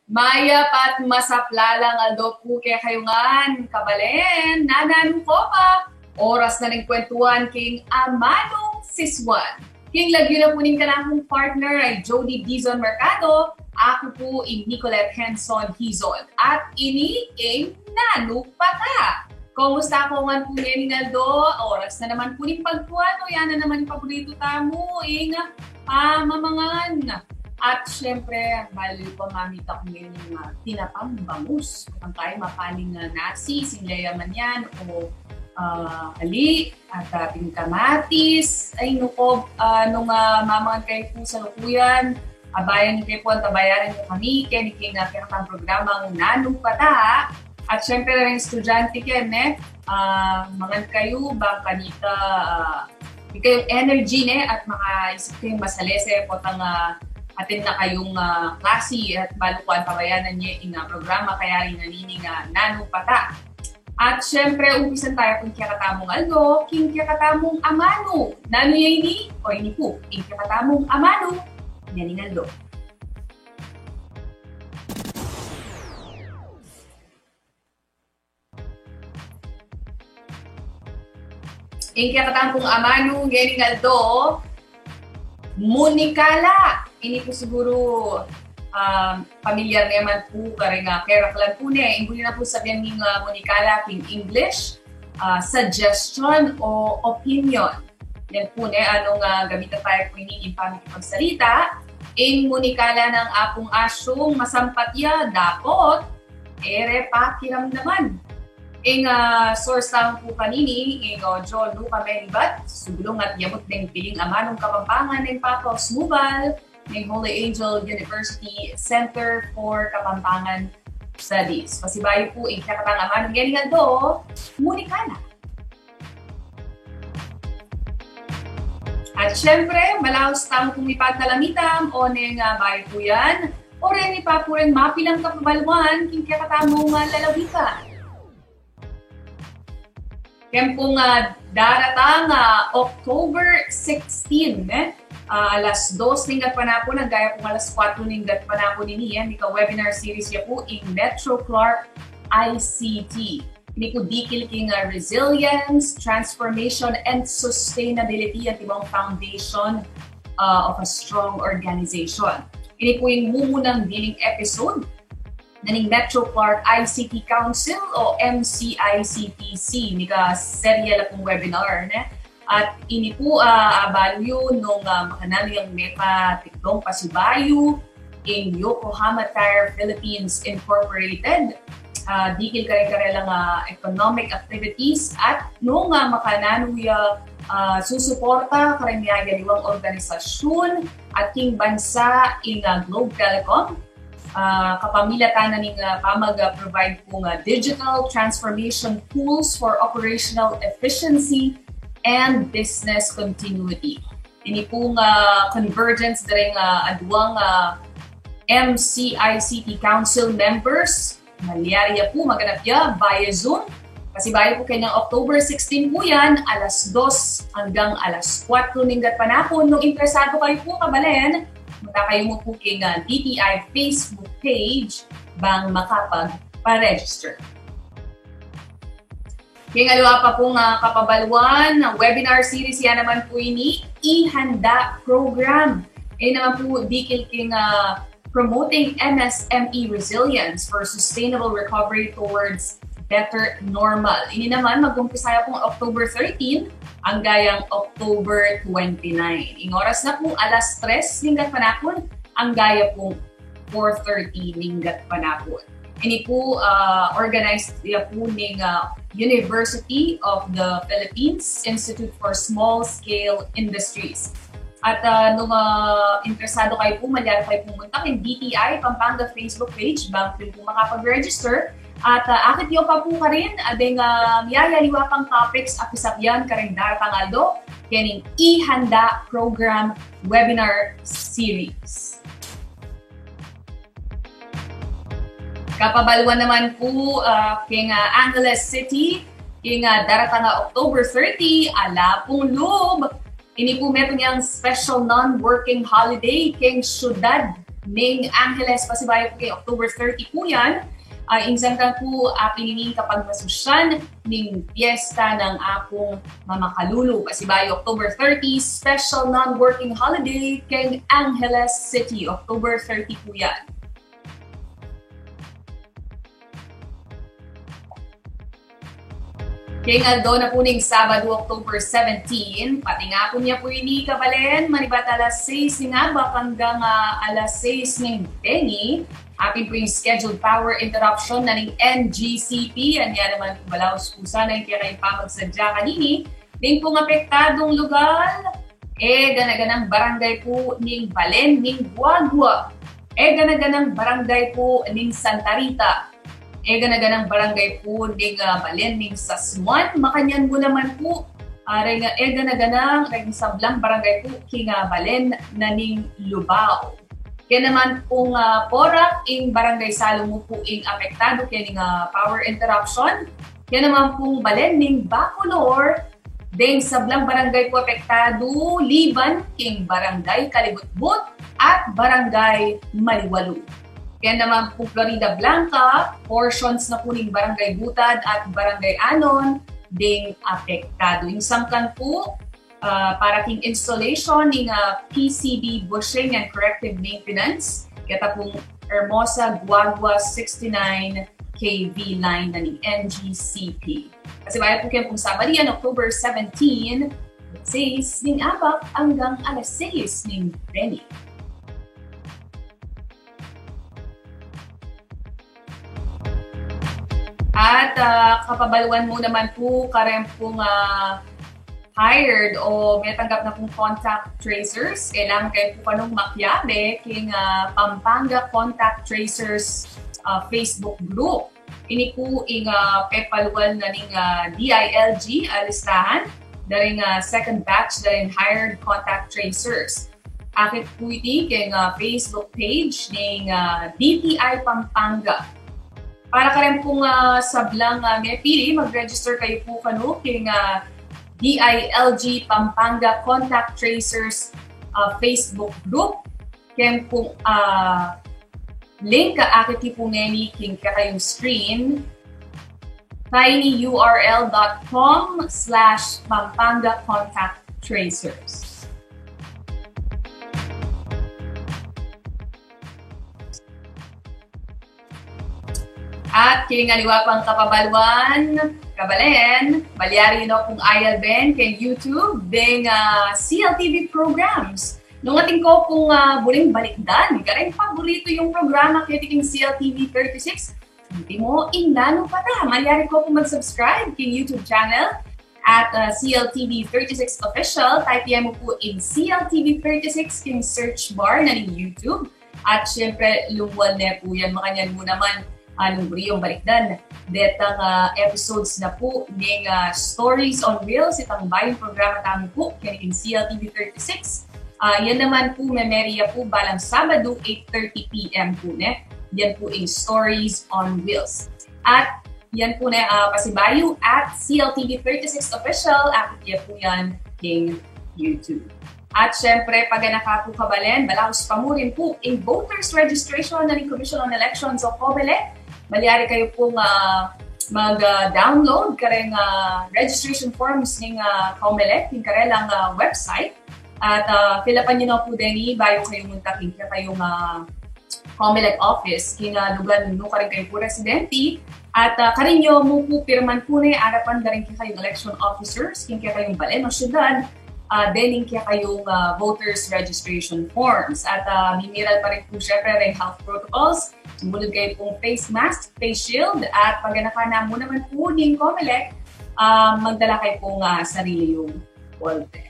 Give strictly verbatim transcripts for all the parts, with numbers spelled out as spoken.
Mayap at masaplalang aldo pu kekayu ngan, kabalen, nananu ko pa. Oras na ning kwentuhan king Amanung Siswan. King lagyu na pu ning kanakung partner a i Jody Dizon Mercado, aku pu i Nicolette Henson Hizon. At ini ing Nanu Pata. Kumusta ko ngan pu ngening aldo? Oras na naman pu ning pagtuan, o yan na naman ing paborito tamu, ing pamamangan. At syempre, bale pu mamita ku ngening, ah, tinapang bangus. Kung tayo mapaling, ah, nasi, singlayaman yan, o, ah, ali, at, ah, ating kamatis. Ay, nuko, ah, nung, ah, mamangan kayu pu salukuyan, abayan yu kayu pu, antabayanan yu kami keni king, ah, kekatang programang Nanu Pata. At syempre, ring estudyante, kene, ah, mangan kayu bang kanita, ah, ikayung energy, ne, at makaisip kayung masalese potang, ah, atin na kayung, ah, klasi at balu pu antabayanan ye ing, ah, programa kayari nanining, ah, Nanu Pata. At syempre, umpisan taya pu king kekatamung aldo king kekatamung amanu. Nanu ya ini? O ini pu ing kekatamung amanu ngening aldo. Ing kekatamung amanu ngening aldo, munikala. Ini pu siguru, um, pamilyar ne man pu kareng, ah, keraklan pu ne. Ing buri na pu sabian ning, ah, munikala king English, ah, suggestion o opinion. Yan pu ne, nung, ah, gamitan taya pu ini king pamikipagsalita, ing munikala nang Apung Asyung masampat ya, dapot e re pakiramdaman. Ing, ah, source tamu pu kanini, ing, ah, John Luca Menibat, suglung at yamut ning piling amanung Kapampangan ning Papa Osmubal, ning Holy Angel University Center for Kapampangan Studies. Pasibayu pu, ing kekatang amanu ngening aldo, munikala. At syempre, malaus tamu pung mipagkalamitan, o neng, ah, bayu pu yan, o reni pa pu reng mapilang kapabaluan king kekatamung, ah, lalawigan. Keng pung, ah, daratang, ah, October sixteen, eh, ah, alas dos ning gatpanapun, anggaya pung alas kuatro ning gatpanapun ini, eh, mika webinar series ya pu ing Metro Clark I C T. Ini pu dikil king, ah, resilience, transformation, and sustainability, antibang foundation, ah, of a strong organization. Ini pu ing mumunang dining episode na ning Metro Clark I C T Council o M C I C T C, mika serye la pung webinar, ne? At ini pu, ah, abalu yu nung, ah, makananu yang mekatikdong pasibayu ing Yokohama Tire Philippines Incorporated, ah, dikil kareng karelang, ah, economic activities at nung, ah, makananu ya, ah, susuporta kareng miyayaliwang organisasyun at king bansa ing, ah, Globe Telecom, ah, kapamilatan na ning, ah, pamag, ah, provide pung, ah, digital transformation tools for operational efficiency and business continuity. Ini pung, ah, convergence dareng, ah, aduang, ah, M C I C T Council members. Malyari ya pu, maganap ya via Zoom. Pasibayu pu keng October sixteen pu yan, alas dos anggang alas kuatro ning gatpanapun. Nung interesado kayu pu, kabalen, munta kayu mu pu keng, ah, D T I Facebook page bang makapagpa-register. Keng aliwa pa pung, ah, kapabaluan, webinar series ya naman pu ini, Ihanda Program. Ini naman pu dikil keng, ah, Promoting M S M E Resilience for Sustainable Recovery Towards Better Normal. Ini naman, mag-umpisa ya pung October thirteen, anggayang October twenty-nine. Ing oras na pu, alas tres ning gatpanapun, anggaya pung four thirty ning gatpanapun. Ini pu, ah, organized ya pu ning, ah, University of the Philippines Institute for Small Scale Industries. At, ah, nung, ah, interesado kayu pu, malyari kayu pu munta keng D T I Pampanga Facebook page bang kayu pu makapag-register. At, ah, akit yu pa pu karin, adeng, ah, miyayaliwa pang topics a pisabyan kareng daratang aldo kening Ihanda Program Webinar Series. Kapabaluan naman pu, ah, keng, ah, Angeles City, keng, ah, daratang a October thirty, ala pung lub. Ini pu metung yang special non-working holiday keng syudad ning Angeles, pasibayu pu keng October thirty pu yan. Ah, ing sangkan pu, ah, pin ini ing kapagmasusyan ning piyesta nang Apung Mamakalulu, pasibayu October thirty, special non-working holiday keng Angeles City, October thirty pu yan. Keng aldo na pu ning Sabadu, October seventeen, patingapun ya pu ini, kabalen, manibat alas sais ning abak anggang, ah, alas sais ning beni, atin pu ing scheduled power interruption na ning N G C P. Anya naman pu, balaus pu sana ing kekayung pamagsadya kanini. Deng pung apektadung lugal, e gana-ganang barangay pu ning Balen ning Guagua, e gana-ganang barangay pu ning Santa Rita, e gana-ganang barangay pu ning, ah, Balen ning Sasmuan. Makanyan mu naman pu, ah, reng, e gana-ganang, reng sablang barangay pu king, ah, Balen na ning Lubao. Kaya naman pung, ah, Porac, ing barangay Salu mu pu ing apektadu keng, ah, power interruption. Kaya naman pung Balen ning Bacolor, deng sablang barangay pu apektadu, liban king Barangay Kalibutbut at Barangay Maliwalu. Kaya naman pu Floridablanca, portions na pu ning Barangay Butad at Barangay Anon, deng apektadu. Ing sangkan pu, ah, para king installation ning, ah, P C B bushing and corrective maintenance, keta pung Hermosa Guagua sixty-nine K V line na ning N G C P. Pasibayu pu keng pung Sabadu yan, October seventeen, sais ning abak anggang alas sais ning beni. At, ah, kapabaluan mu naman pu, kareng pung, ah, hired o metanggap na pung contact tracers, kailangan kayu pu kanung makiabe king, ah, Pampanga Contact Tracers, ah, Facebook group. Ini pu ing, ah, pepaluan na ning, ah, D I L G, ah, listahan da ring, ah, second batch da ring hired contact tracers. Akit pu iti keng, ah, Facebook page ning, ah, D T I Pampanga. Para kareng pung, ah, sablang, ah, mepili, mag-register kayu pu kanu keng, ah, D I L G Pampanga Contact Tracers, ah, Facebook group. Keng pung, ah, link a akit pu ngeni keng kekayung screen, tinyurl dot com slash Pampanga Contact Tracers. At keng aliwa pang kapabaluan, kabalen, malyari yu no pung i-alben keng YouTube deng, ah, C L T V programs. Nung atin ko pung, ah, buring balikdan kareng paboritu yung programa keti king C L T V thirty-six, iti mo ing nanu pa ta. Malyari ko pung mag-subscribe king YouTube channel at, ah, C L T V thirty-six Official. Type ye mu pu ing C L T V thirty-six king search bar na ning YouTube. At syempre, lumuan ne pu yan, makanyan mu naman, ah, nung buri yung balikdan detang, ah, episodes na pu ning, ah, Stories on Wheels, itang bayung programa tamu pu keni king C L T V thirty-six. Ah, yan naman pu, memerya pu balang Sabadu, eight thirty P M pu ne. Yan pu ing Stories on Wheels. At yan pu ne, ah, pasibayu at C L T V thirty-six Official, akit ye pu yan king YouTube. At syempre, paganaka pu, kabalen, balaus pa mu rin pu ing voters registration na ning Commission on Elections o COMELEC. Malyari kayu pung, ah, mag, ah, download kareng, ah, registration forms ning, ah, COMELEC, ning karelang, ah, website. At, ah, fill upan yu na pu deni bayu kayu munta king kekayung, ah, COMELEC office, king, ah, lugar nung nukarin kayu pu residente. At, ah, karin yu mu pu pirman pu ne arapan da ring kekayung election officers king kekayung balen o syudad, ah, dening kekayung, ah, voters registration forms. At, ah, mimiral pa rin pu syempre reng health protocols. Sumulud kayu pung face mask, face shield, at paganaka na mu naman pu ning COMELEC, ah, magdala kayu pung, ah, sarili yung ballpen.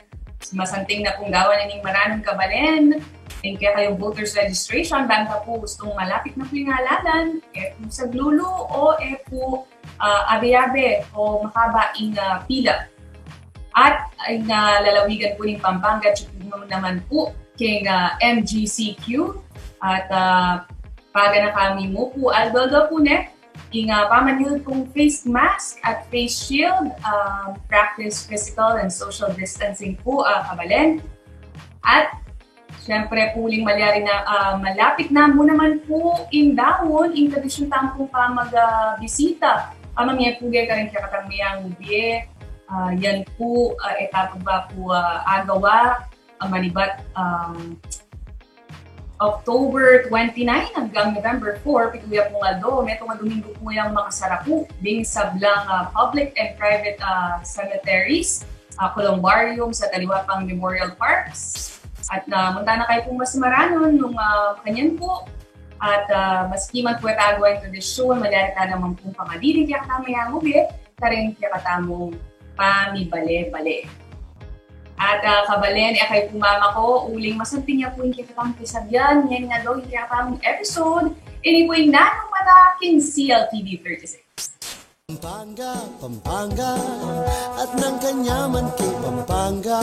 Masanting na pung gawan na ning maranun, kabalen, ing kekayung voters registration, bang ka pu gustung malapit na pu ing halalan, e pu saglulu o e pu, ah, abe-abe o makaba ing, ah, pila. At ing, ah, lalawigan pu ning Pampanga, atyu pu naman pu keng, ah, M G C Q, at, ah, paganaka mi mu pu aldo-aldo pu ne ing, ah, pamanyulud pung face mask at face shield, ah, practice physical and social distancing pu, ah, kabalen. At Siyempre pu, uling malyari na, ah, malapit na mu naman pu ing daun, ing tradisyun tamu pung pamag, ah, bisita. Pamamie pu ge karing kekatamung miyangubie, ah, yan pu, ah, e ta pa ba pu, ah, agawa, ah, manibat, ah, October twenty-nine anggang November four, pitu ya pung aldo, metung a Domingo pu yang makasarapu ding sablang, ah, public and private, ah, cemeteries, ah, columbariums at aliwa pang memorial parks. At na munta na kayu pung mas maranun nung, ah, kanyan pu. At, ah, maski man pu e ta agawa ing tradisyun, malyari ta naman pung pamadiling kekatamung miyangubie karing kekatamung pamibale-bale. At, ah, kabalen, e kayu pu mamako, uling masanting ya pu ing kekatamung pisabyan ngeni, ngeni ing kekatamung episode. Ini pu ing Nanu Patak king C L T V thirty-six. Pampanga, Pampanga, at nang kanyaman king Pampanga.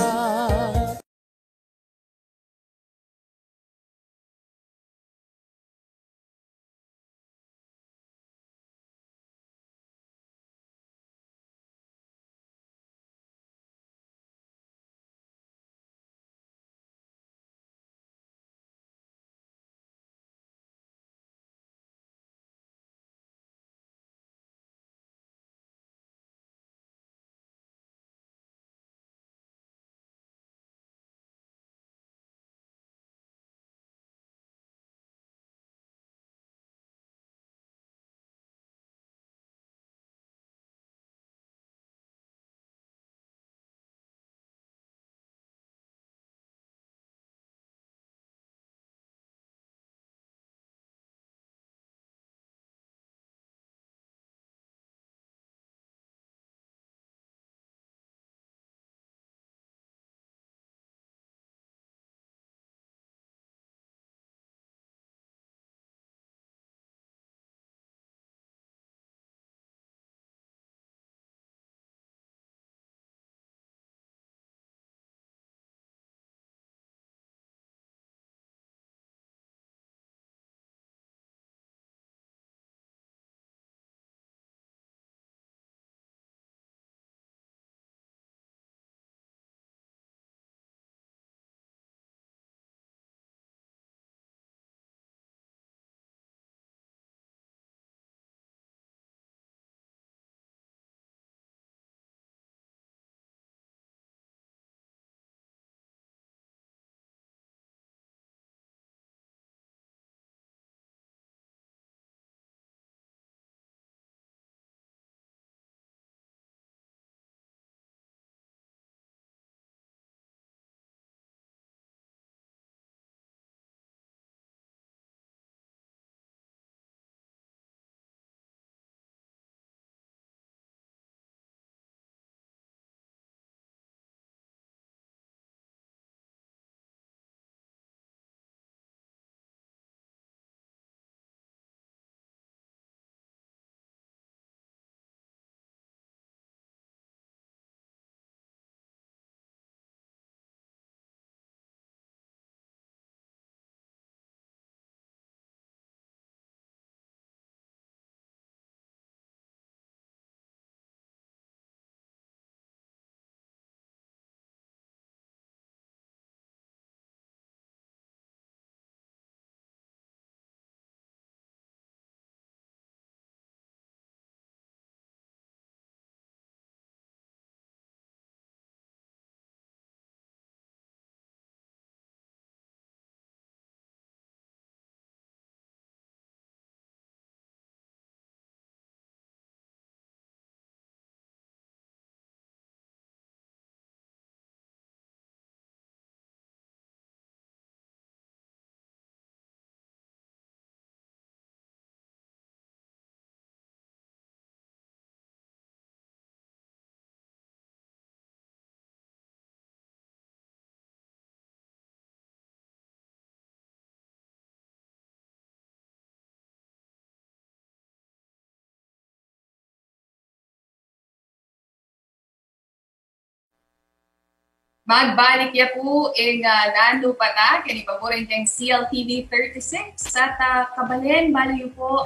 Magbalik ya pu ing, ah, Nanu Patak, keni pa pu rin keng C L T V thirty-six. At, ah, kabalen, bale yu pu,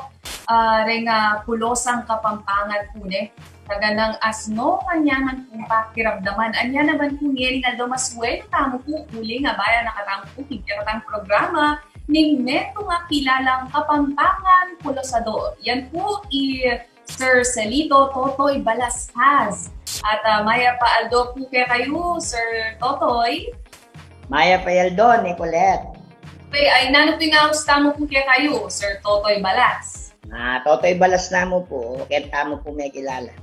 ah, reng, ah, pulosang Kapampangan pu, ne. Taganang asno kanyaman pung pakiramdaman. Anya naman pu ngening aldo mas bueno tamu pu, uling abaya na katamu pu king kekatang programa ning metung a kilalang Kapampangan pulosador. Yan pu i Sir Celito Totoy Balas Paz. At, ah, mayap a aldo pu kekayu, Sir Totoy. Mayap a aldo, Nicolette. Okay, ay, nanu pu ing aus tamu pu kekayu, Sir Totoy Balas? Ah, Totoy Balas namu pu, keta mu pu mekilala.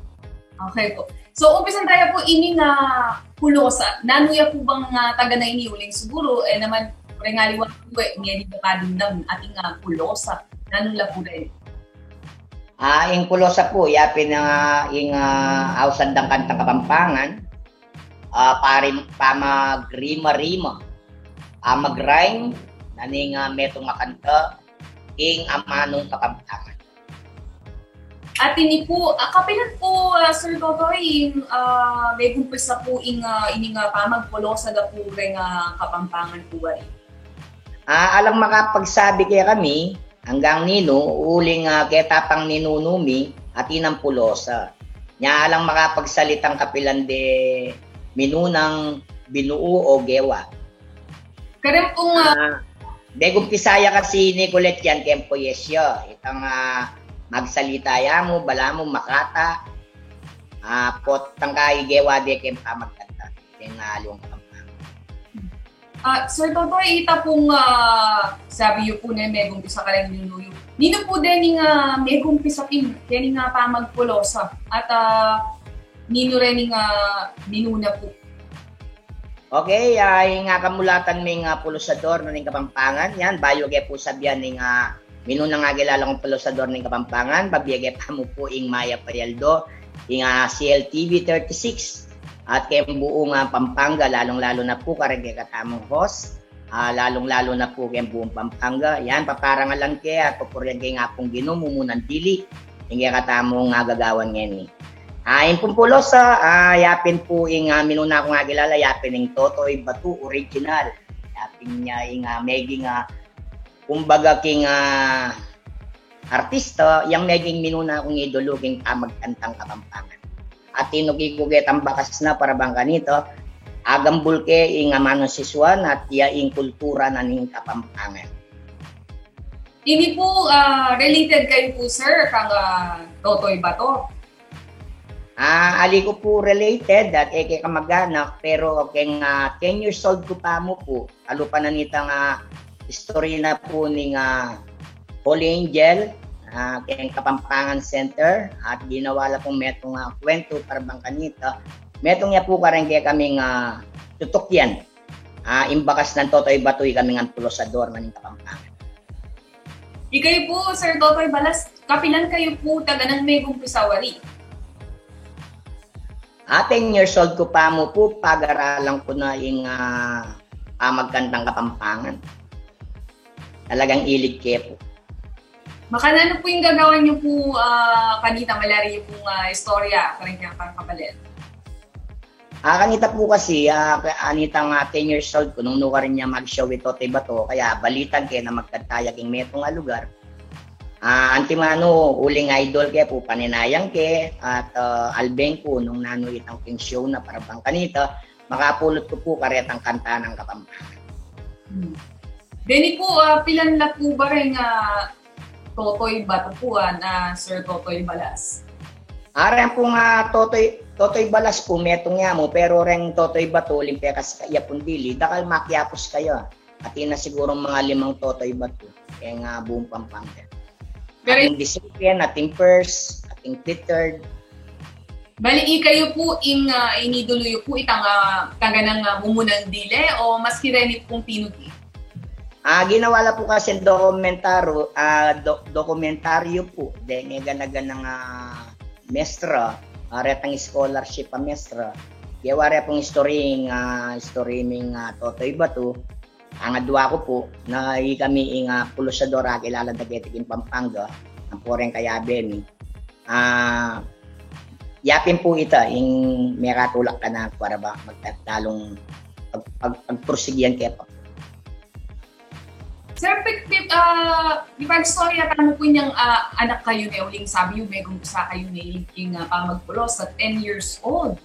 Okay pu. So, umpisan taya pu ining pulosa. Nanu ya pu bang, ah, taga na ini uling siguru, e naman, reng aliwa pu, e, ngeni da kadimdam ating, ah, pulosa. Nanu la pu reni? Ah, ing pulosa pu, yapin, ah, ing, ah, ausan dang kantang Kapampangan, ah, parim-, pamagrima-rima, ah, mag-rhyme, na ning, ah, metung a kanta, ing amanung Kapampangan. At ini pu, ah, kapilan pu, ah, Sir Totoy, ing, ah, megumpisa pu ing, ah, ining, ah, pamagpulosa da pu reng, ah, Kapampangan pu wari? Ah, alang makapagsabi kekami, anggang ninu, uling, ah, keta pang ninunu mi, atin nang pulosa. Nya alang makapagsalitang kapilan de minunang binuu o gewa. Kareng pung, ah, ah, megumpisa ya kasi, Nicolette, yan keng poesya. Itang, ah, magsalita ya mu, balamu makata, ah, potang kaigewa de keng pamagkanta. Keng, ah, aliwang Kapampangan. Ah, Sir Totoy, ita pung, ah, sabi yu pu ne, megumpisa kareng ninunu yu. Ninu pu dening, ah, megumpisa king, dening, ah, pamagpulosa? At, ah, ninu rening, ah, minuna pu? Okay, ah, ing, ah, kamulatan ming, ah, pulosador na ning Kapampangan, yan, bayu ke pu sabian ning, ah, minunang akilala kung pulosador ning Kapampangan, babie ke pa mu pu ing mayap a aldo, ing, ah, C L T V thirty-six, at keng buung, ah, Pampanga, lalung-lalu na pu kareng kekatamung host, ah, lalung-lalu na pu keng buung Pampanga. Yan, paparangalan ke at pupurian ke ing Apung Ginu, mumunang dili ing kekatamung, ah, gagawan ngeni. Ah, ing pung pulosa, ah, yapin pu ing, ah, minuna kung akilala, yapin ing Totoy Batu original. Yapin ya ing, ah, meging, ah, kumbaga king, ah, artista, yang meging minuna kung idolo king pamagkantang Kapampangan. At tinuki ku ketang bakas na para bang kanita, agambul ke ing amanung sisuan at ya ing kultura na ning Kapampangan. Ini pu, ah, related kayu pu, sir, kang, ah, Totoy Batu? Ah, ali ku pu related at e ke kamag-anak, pero keng, ah, ten years old ku pa mu pu, kalupa na nitang, ah, istorya na pu ning, ah, Holy Angel, ah, keng Kapampangan Center, at ginawa la pung metung, ah, kwentu para bang kanita. Metung ya pu kareng kekaming, ah, tutukian. Ah, ing bakas nang Totoy Batu, ikami ngan pulosador na ning Kapampangan. Ikayu pu, Sir Totoy Balas, kapilan kayu pu taganang megumpisa wari? Ah, ten years old ku pa mu pu, pagaralan ku na ing, ah, pamagkantang Kapampangan. Talagang ilig ke pu. Makananu pu ing gagawan yu pu, ah, kanita, malyari yu pung, ah, istorya kareng kekang kabalin? Ah, kanita pu kasi, ah, ka-, anita nga ten years old ku, nung nukarin ya mag-show i Totoy Batu, kaya balitan ke na magkanta ya king metung a lugar. Ah, antimanu, uling idol ke pu, paninayang ke, at, ah, albeng ku nung nanu itang king show na para bang kanita, makapulot ku pu karetang kanta nang Kapampangan. Hmm. Deni pu, ah, pilan la pu ba reng, ah, Totoy Batu pu, ah, na Sir Totoy Balas? Ah, reng pung, ah, Totoy, Totoy Balas pu, metung ya mu, pero reng Totoy Batu, limpe kasi kaya pung dili, dakal makiapus kaya. Atin na sigurung mga limang Totoy Batu keng, ah, buung Pampanga. Pero ating Disepen, ating Pers, ating Clitard. Bali, ikayu pu ing, ah, inidolo yu pu itang, ah, taganang, ah, mumunang dili o maski reni pung tinuki? Ah, ginawa la pu kasing dokumentaryo, ah, do-, dokumentaryo pu, deng e gana-ganang, ah, mestra, ah, retang scholarship a mestra. Gewa re pung istorya ing, ah, istorya ning, ah, Totoy Batu. Ang adwa ku pu, na ikami ing, ah, pulosador a kilala da keti king Pampanga, ampo reng kayabe mi. Ah, yapin pu ita, ing mekatulak kanaku para ba magtatalung pag-, pag-, pagpursigian ke pa. Sir, pag, pag, ah, ipagstorya tamu pu inyang, ah, anak kayu ne, uling sabi yu, megumpisa kayu ne king, ah, pamagpulos at ten years old.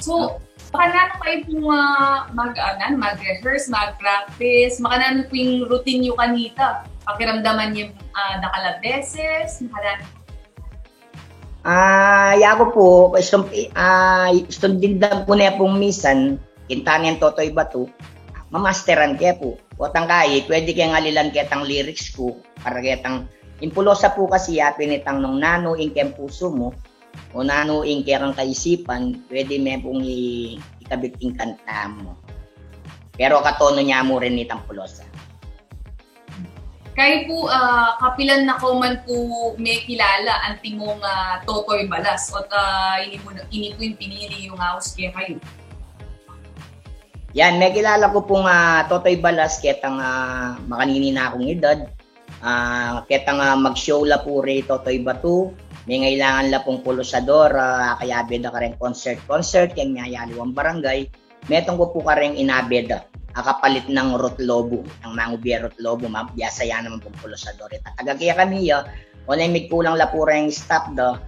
So, makananu kayu pung, ah, mag, ah, nanu, mag-rehearse, mag-practice, makananu pu ing routine yu kanita? Pakiramdaman ye, ah, dakal a beses, makananu? Ah, yaku pu, istung, ah, istung dindag ku ne pung misan, kinta neng Totoy Batu, mamasteran ke pu. Potang kayi, pwede keng alilan ketang lyrics ku, para ketang, ing pulosa pu kasi yapin itang nung nanu ing keng pusu mu, o nanu ing kekang kaisipan, pwede me pung i-, ikabit ing kanta mu. Pero katono nya mu rin itang pulosa. Kayu pu, ah, kapilan na ko man pu mekilala antimong, ah, Totoy Balas, ot, ah, ini pu, ini pu ing pinili yung aus kekayu? Yan, mekilala ku pung, ah, Totoy Balas ketang, ah, makanini na kung edad. Ah, ketang, ah, mag-show la pu re Totoy Batu, mengailangan la pung pulusador, ah, kayabe da kareng concert-concert keng miyayaliwang barangay. Metung ku pu kareng inabe da, a kapalit nang Ruth Lobo, nang mangubie Ruth Lobo, ma-, biasa ya naman pung pulusador. Ita, taga kekami ya, o neng migkulang la pu reng staff da,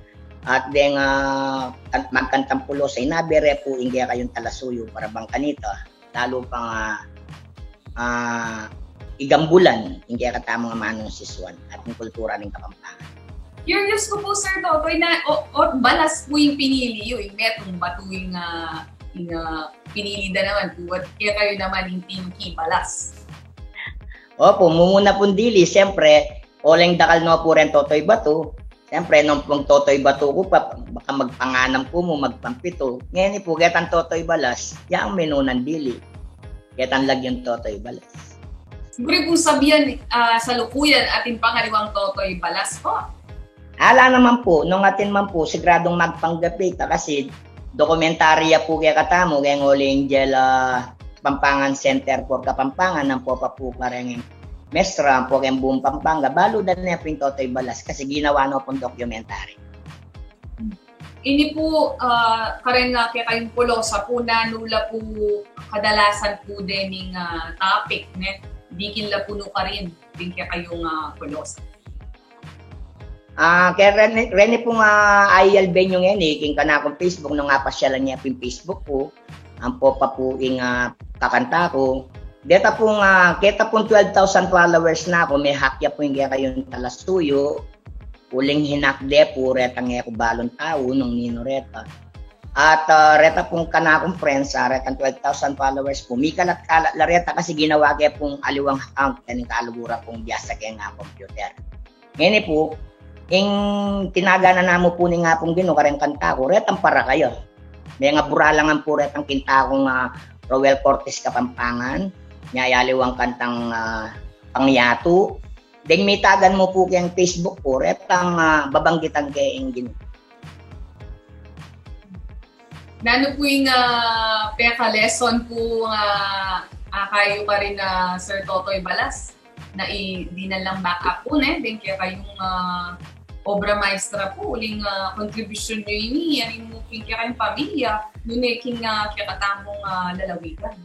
at deng, ah, kan-, magkantang pulosa, inabe re pu ing kekayung talasuyu para bang kanita, lalu pang, ah, ah, igambulan ing kekatamung amanung sisuan at ing kultura ning Kapampangan. Curious ku pu, Sir Totoy, na, o, o, balas pu ing pinili yu, ing metung batu ing, ah, ing, ah, pinili da naman pu, at kekayu naman ing tinuki balas? Opu, mumuna pung dili, siyempre, uling dakal no pu reng Totoy Batu. Siyempre, nung pung Totoy Batu ku pa, baka magpanganam ku mu, magpampitu. Ngeni pu, ketang Totoy Balas, yang minunang dili. Ketang lagyung Totoy Balas. Siguru pung sabian, ah, salukuyan atin pang aliwang Totoy Balas pu. Ala naman pu, nung atin man pu, siguradung magpanggapi ta kasi dokumentarya pu kekatamu, keng uling dyang, ah, Kapampangan Center for Kapampangan, ampo pa pu kareng MESRA, ampo keng buung Pampanga, balu da ne pu ing Totoy Balas kasi ginawa no pung documentary. Ini pu, ah, kareng, ah, kekayung pulosa pu, nanu la pu kadalasan pu dening, ah, topic, ne? Dikin la pu nukarin, ding kekayung, ah, pulosa. Ah, keng reni, reni pung, ah, ayal benyu ngeni, king kanakung Facebook, nung apasyalan ye pu ing Facebook ku, ampo pa pu ing, ah, kakanta ku. Deta pung, ah, keta pung twelve thousand followers na ku, mehak ya pu ing kekayung talasuyu, uling hinak de pu, retang e ku balung tau nung ninu reta. At, ah, reta pung kanakung friends, ah, retang twelve thousand followers pu, mikalat-kalat la reta kasi ginawa ke pung aliwang account, keng kaluguran kung biasa keng computer. Ngeni pu, ing tinaganan na mu pu ning Apung Ginu kareng kanta ku, retang Para Kaya. Mengaburalangan pu retang king takung, ah, Roel Cortes Kapampangan, miyayaliwang kantang, ah, Pangyatu. Deng mitagan mu pu keng Facebook ku, retang, ah, Babanggitan Ke ing Ginu. Nanu pu ing, ah, peka-lesson pu, ah, ah, kayu karin, ah, Sir Totoy Balas? Na i, dinan lang backup pu, ne, deng kekayung, ah, obra maestra pu, uling, ah, kontribusyun yu ini, arin mu king kekayung pamilya, nune king, ah, kekatamung, ah, lalawigan.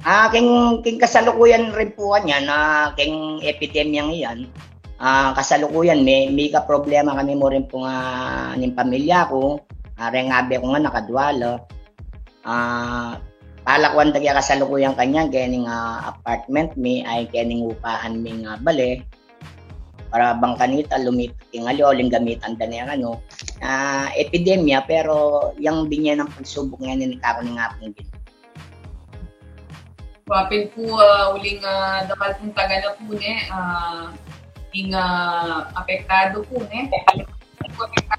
Ah, king, king kasalukuyan rin pu kanyan, na king epidemyang iyan, ah, kasalukuyan, me, mika problema kami mu rin pu nga ning pamilya ku, ah, reng abe ku nga nakadwala. Ah, palakuan da ke kasalukuyan kanyan, kening, ah, apartment mi, ay kening upahan mi nga bale. Para bang kanita, lumipat king ali, uling gamitan da ne ing ano, ah, epidemya, pero yang binye nang pagsubuk ngeni kaku ning Apung Ginu. Wa pin pu, ah, uling, ah, dakal pung taga na pu, ne, ah, ing, ah, apektadu pu, ne.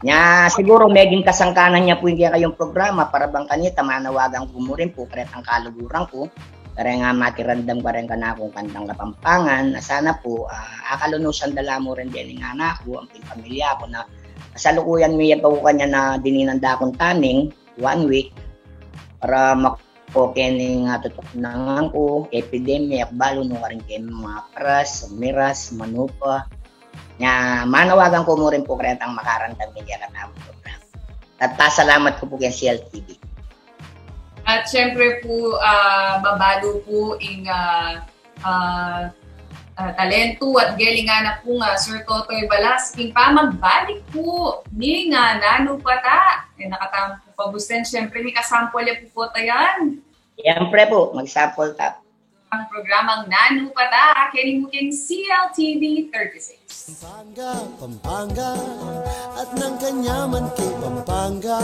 Nya, siguru meging kasangkanan nya pu ing kekayung programa para bang kanita manawagan ku mu rin pu karetang kaluguran ku, kareng, ah, makiramdam kareng kanakung kantang Kapampangan, na sana pu, ah, akalunusan da la mu rin deni ing anak ku, ampong pamilya ku na kasalukuyan mi ya pa ku kanyan na dininan da kung taming one week para mak- Oke, ning, ah, tutuknangan ku, epidemya, balu no karin keng mga paras, miras, manupa. Nya, manawagan ku mu rin pu karetang makaramdam king kekatamung programa. At pasalamat ku pu keng C L T V. At syempre pu, ah, mabalu pu ing, ah, ah, ah, talentu at galingan na pu nga Sir Totoy Balas, king pamagbalik pu ning, ah, Nanu Pata. E, nakatamu pu pa busten, siyempre, mikasampol ya pu pota yan. Siyempre pu, magsampol ta. Ang programang Nanu Pata, keni mu king C L T V thirty-six. Pampanga, Pampanga, at nang kanyaman kay Pampanga.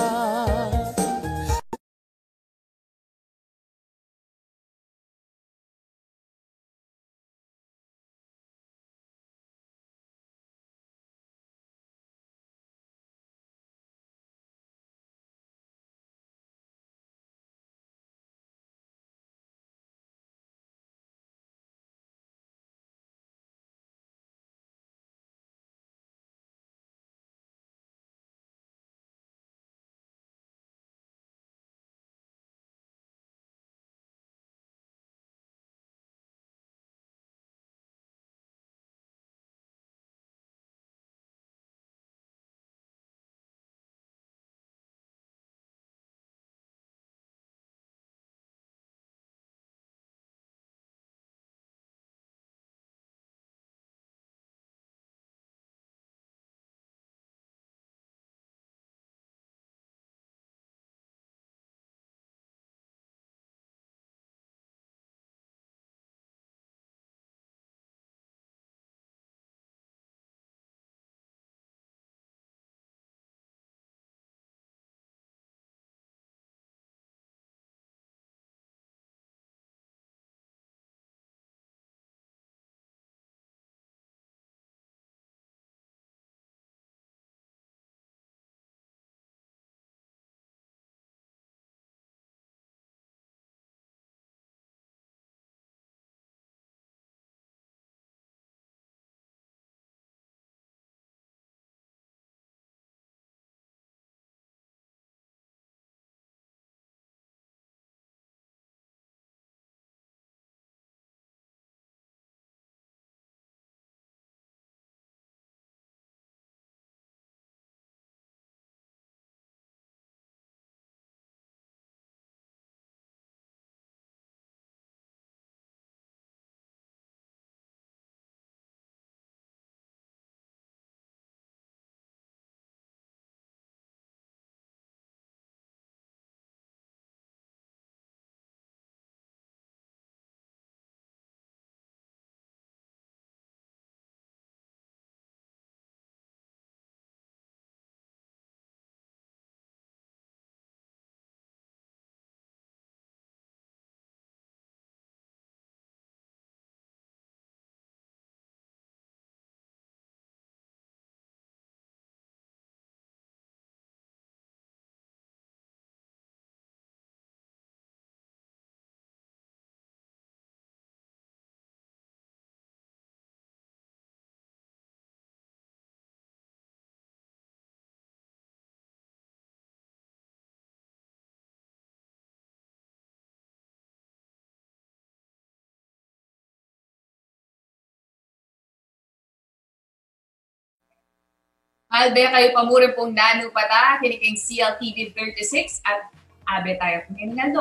Malbe kayu pa mu rin pung Nanu Pata, keni king C L T V thirty-six at abe tayu ngeni ngan,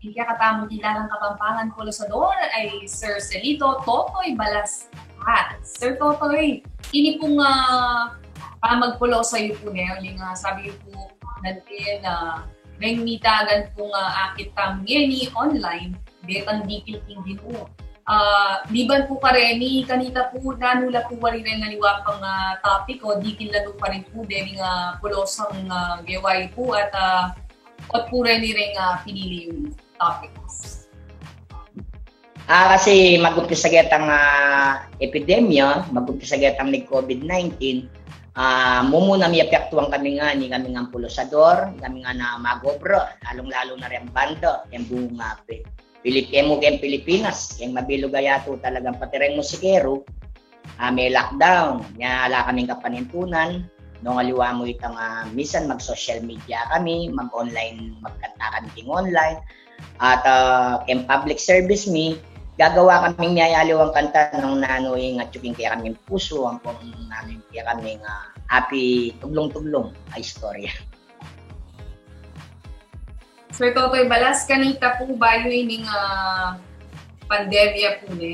ing kekatamung kilalang Kapampangan polosador ay Sir Celito Totoy Balas. At Sir Totoy, ini pung, ah, pamagpulosa yu pu ne, uling, ah, sabi yu pu natin, ah, reng mitagan pung, ah, akit tamu ngeni online, detang dikil king Ginu. Ah, liban pu kareni, kanita pu, nanu la pu wari reng aliwa pang, ah, topic o dikil la pu karin pu deni, ah, pulosang, ah, gewa yu pu at, ah, ot pu reni reng, ah, pinili yung topics? Ah, kasi mag-umpisa ketang, ah, epidemya, mag-umpisa ketang mig COVID nineteen, ah, mumuna miapektuan kami ngeni, kami ngang pulusador, kami ngang mag-obra, lalung-lalu na reng banda, keng buung, ah, Pi-, Pilip-, keng Pilipinas, keng mabilug a yatu talagang pati reng musikeru, ah, me-lockdown. Nya ala kaming kapanintunan, nung aliwa mu itang, ah, misan mag-social media kami, mag-online, magkanta kami king online, at, ah, keng public service mi, gagawa kaming miyayaliwang kanta nung nanu ing atyu king kekaming pusu, ampong nanu ing kekaming, ah, api tuglung-tuglung a istorya. Sir Totoy Balas, kanita pu bayu ining, ah, pandemya pu ne,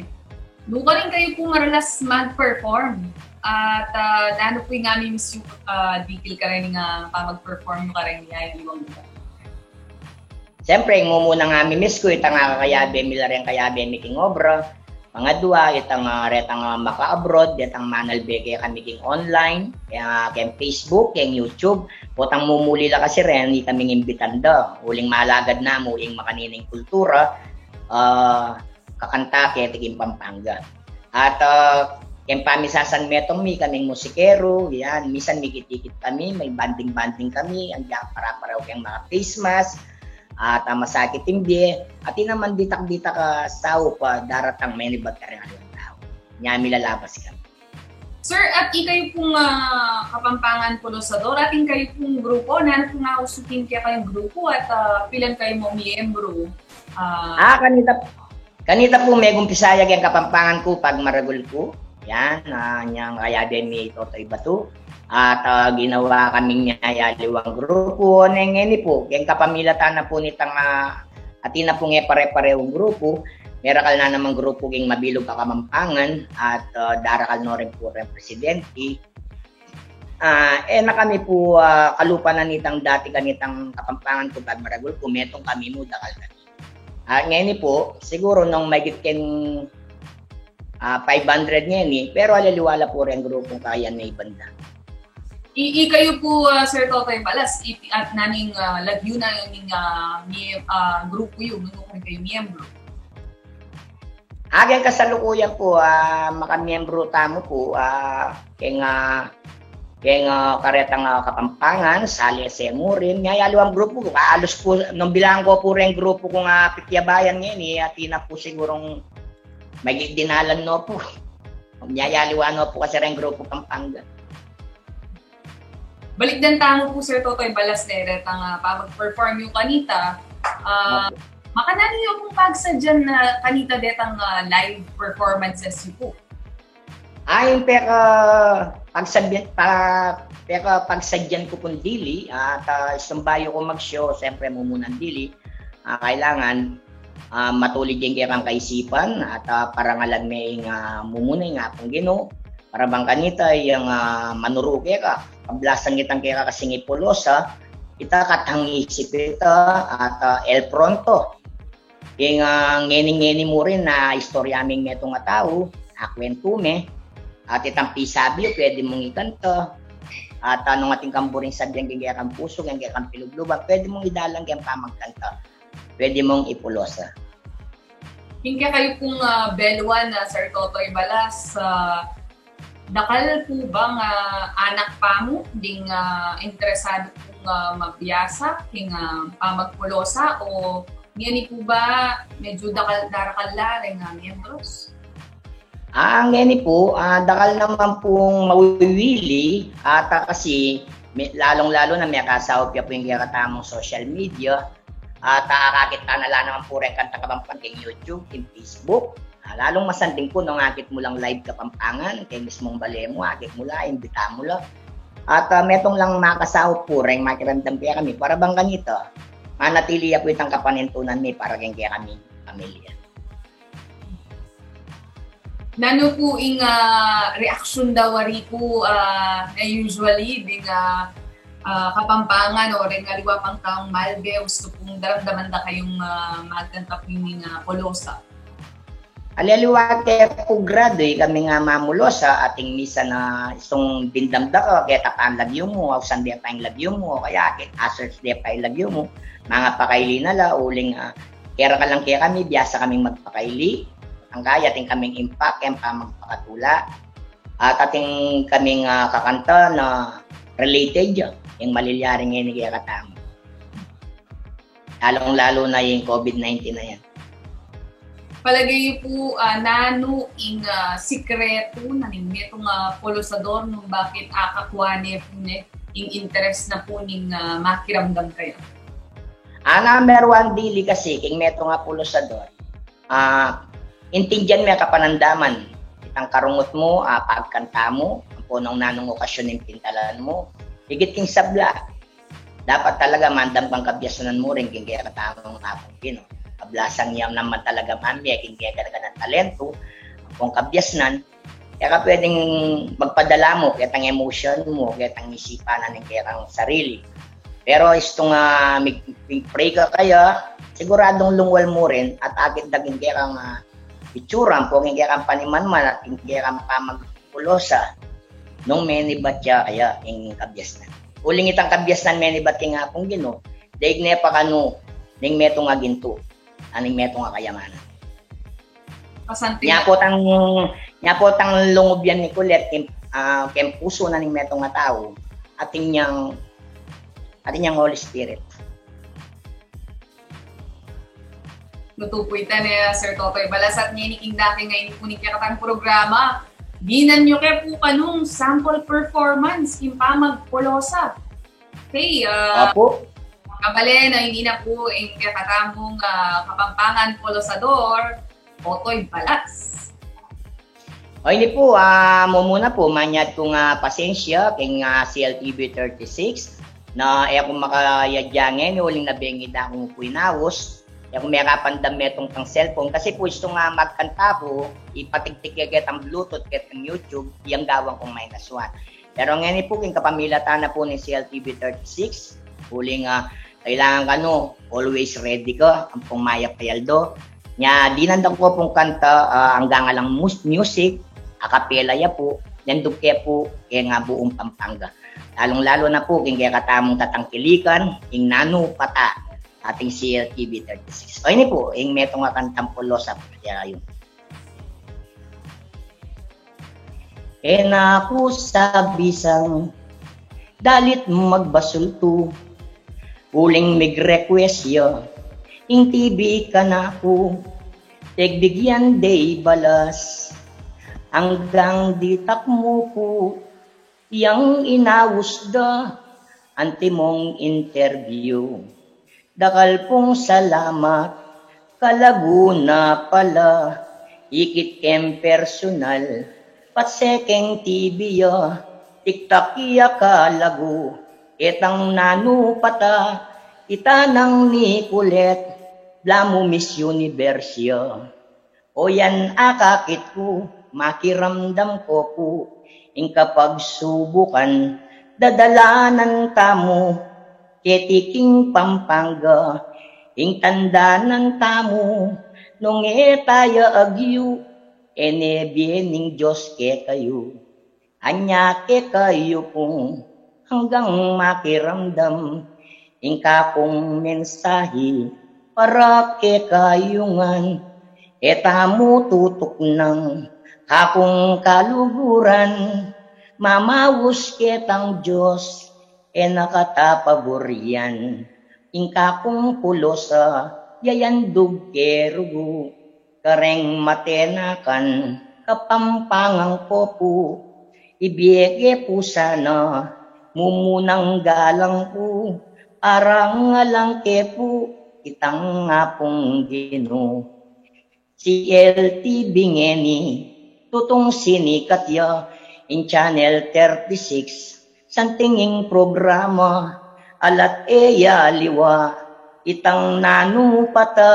Nukarin kayu pu maralas mag-perform? At, ah, nanu pu ing mamiss yu, ah, dikil kareng, ah, pamag-perform yu kareng yayaliwang lugar? Siyempre, ing mumuna ngang mimiss ku, itang, ah, kakayabe mi la reng kayabe mi king obra. Pangadwa, itang, ah, retang, ah, maka-abroad, detang manalbe kekami king online, keng, ah, keng Facebook, keng YouTube. Potang mumuli la kasi reni, ikaming imbitan da. Uling malagad na mu ing makanining kultura, ah, kakanta keti king Pampanga. At, ah, keng pamisasan metung mi, ikaming musikeru, yan, misan mikit-ikit kami, may banding-banding kami, agyang para-pareho keng maka-face mask, at, ah, masakit ing bie, at iti naman ditak-ditak a saup a daratang, menibat kareng aliwang tau. Nya milalabas kami. Sir, at ikayu pung, ah, Kapampangan Polosador, atin kayu pung grupu, nanu pung ausu king kekayung grupu, at, ah, pilan kayu mung miyembru? Ah, Ah, kanita, kanita pu megumpisa ya keng Kapampangan Ku Pagmaragul Ku. Yan, ah, nyang kayabe mi Totoy Batu. At, ah, ginawa kaming yayaliwang grupu, o, neng ngeni pu, keng kapamilatan na pu nitang, ah, atin na pung e pare-parehung grupu, merakal na namang grupu king mabilug a Kapampangan, at, ah, darakal no rin pu reng presidenti. Ah, e na kami pu, ah, kalupa na nitang dati kanitang Kapampangan Ku Pagmaragul Ku, metung kami mu, dakal kami. At ngeni pu, siguru nung mahigit keng, ah, five hundred ngeni, pero aliwa-aliwa la pu reng grupung kayan me ibanda. I, ikayu pu, ah, Sir Totoy Balas, i, at naning, ah, lagyu na ning, ah, mi-, ah, grupu yu, nung kayu miyembru? Agyang kasalukuyan pu, ah, makamiyembru tamu pu, ah, keng, ah, keng, ah, karetang, ah, Kapampangan, sali se mu rin. Nya, yayaliwang grupu ku, alus pu, nung bilangan ku pu reng grupu kung, ah, pityabayan ngeni, atin na pu sigurung magdinalan no pu. Nya, yayaliwa no pu kasi reng grupu Pampanga. Balikdan tamu pu, Sir Totoy Balas, ne, retang, ah, pamag-perform yu kanita. Ah, Opo. Makananu yu pung pagsadyan na kanita detang, ah, live performances yu pu? Ay, peka pagsadyan, pa, peka pagsadyan ku pung dili, at, ah, istung bayu ku mag-show, siyempre, mumuna ing dili, ah, kailangan, ah, matulid ya ing kekang kaisipan, at, ah, parangalan me ing, ah, mumuna ing Apung Ginu, para bang kanita, yang, ah, manuru keka, kablasan kitang keka kasing ipolosa, ita katang isip ita, at, ah, el pronto. Ing, ah, ngeni-ngeni mu rin na istorya ming metung a tau, akwentu me, at itang pisabi yu, pwede mung ikanta. At, ah, nung atin kang buring sabian king kekang pusu, king kekang pilubluban, pwede mung idalan keng pamagkanta. Pwede mung ipolosa. King kekayu pung, ah, beluan, ah, Sir Totoy Balas, ah, dakal pu bang, ah, anak pa mu ding, ah, interesadu pung, ah, mabiasa king, ah, pamagpolosa, o ngeni pu ba medyu dakal, darakal la reng, ah, miyembros? Ah, ngeni pu, ah, dakal naman pung mawiwili, at, ah, kasi me-, lalung-lalu na mekasaup ya pu ing kekatamung social media, at, ah, akakit ta na la naman pu reng kantang Kapampangan king YouTube, king Facebook. Ah, lalung masanding pu nung akit mu lang live Kapampangan, keng mismung bale mu, akit mu la, imbita mu la. At, ah, metung lang makasaup pu reng makiramdam kekami, para bang kanita, manatili ya pu itang kapanintunan mi para keng kekaming pamilya. Nanu pu ing, ah, reaksyon da wari pu, ah, na usually ding, ah, ah, Kapampangan o ding aliwa pang taung malbe, ustu pung daramdaman da kayung, ah, magkanta pu ning, ah, polosa? Aliwa-aliwa ke pu gradu, ikaming mamolosa, atin misan na istung dimdam da ka, keta pa ing lagyu mu, ausan de pa ing lagyu mu, o kaya ke, asers de pa ing lagyu mu, mangapakaili na la, uling, ah, kera ka lang kekami, biasa kaming magpakaili, angga ya atin kaming impact, keng pamagpakatula, at atin kaming, ah, kakanta na related ya ing malilyaring ngeni kekatamu. Lalung-lalu na ing COVID nineteen a yan. Palage yu pu, ah, nanu ing, ah, sikretu na ning metung a polosador nung bakit akakua ne pu ne ing interes na pu ning, ah, makiramdam kaya? Ah, number one dili kasi king metung a polosador, ah, intindian me kapanandaman. Itang karungut mu, ah, pagkanta mu, ampon nung nanung okasyon ing pintalan mu. Higit king sabla, dapat talaga mandam kang kabiasanan mu rin king kekatamung Apung Ginu. Kablasan ya naman talaga mamie king kekang talentu, kung kabiasnan, kaya ka pwedeng magpadala mu, ketang emotion mu, ketang isipan na ning kekang sarili. Pero istu nga, mig-, mig-pray ka kaya, siguradong lungwal mu rin, at akit da king kekang, ah, itsura, ampo king kekang panimanman, at king kekang pamagpulosa, nung menibat ya kaya ing kabiasnan. Uling itang kabiasnan menibat king Apung Ginu, daig ne pa kanu, ning metung a gintu, aning metung a kayamanan. Pasanti. Nya potang, nya potang lungub yan ni Kulet, king, ah, king pusu na ning metung a tau, atin yang, atin yang Holy Spirit. Nutupu ita ne, Sir Totoy Balas, at ngeni king dake ngeni pu ning kekatang programa, dinan yu ke pu kanung sample performance king pamagpulosa. Okay, ah, Apo? Kabalen, ini na pu ing kekatamung, ah, Kapampangan polosador, Totoy Balas. O, ini pu, ah, mumuna pu, manyad kung, ah, pasensya, king, ah, C L T V thirty-six, na e ku makayadya ngeni, uling nabengid aku pu inaus, e ku mekapandam metung kang cellphone, kasi pu istu nga magkanta ku, ipatigtik ke ketang Bluetooth, ketang YouTube, yang gawang kung minus one. Pero ngeni pu, king kapamilatan na pu ning C L T V thirty-six, uling, ah, kailangan kanu, always ready ka, ampong mayap a aldo. Nya, dinan da ku pung kanta, ah, anggang alang mus-, music, a capella ya pu, nyandug ke pu, keng buung Pampanga. Lalung-lalu na pu, king kekatamung tatangkilikan, ing nanu pa ta, ating C L T V thirty-six. O, ini pu, ing metung a kantang pulosa pu, kaya yu. E na ku sabisang dalit magbasultu, uling mig-request ya ing T V kanaku, pegbigyan de i Balas, anggang ditak mu pu yang inaus da antimong interview. Dakal pung salamat, kalagu na pala, ikit keng personal, patse keng T V ya, tiktak ya kalagu, ketang nanu pa ta, ita nang Nicolet, balamu Miss Universe ya. O yan akakit ku, makiramdam ku pu, ing kapagsubukan, dadalanan tamu, keti king Pampanga, ing tandanan tamu, nung e ta ya agyu, e ne bie ning Dios kekayu. Anya kekayu pung anggang makiramdam, ing kakung mensahi para kekayu ngan, e tamu tutuknang kakung kaluguran, mamaus ketang Dios, e na kata paburian, ing kakung pulosa, yayandug ke rugu. Kareng matenakan, Kapampangan ku pu, ibie ke pu sana, mumunang galang ku, parangalan ke pu, itang Apung Ginu. C L T V ngeni, tutung sinikat ya, ing Channel thirty-six, santing ing programa, alat e ya aliwa, itang nanu pa ta,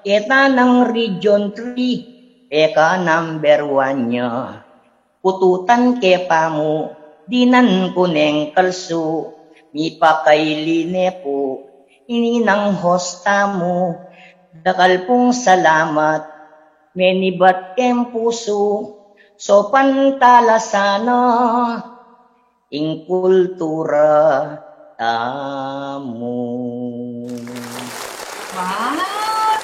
keta nang Region three, peka number one ya. Pututan ke pamu, dinan ku neng kalsu, mipakaili ne pu, ini nang host tamu, dakal pung salamat, menibat keng pusu, sopan tala sana, ing kultura tamu. Wow!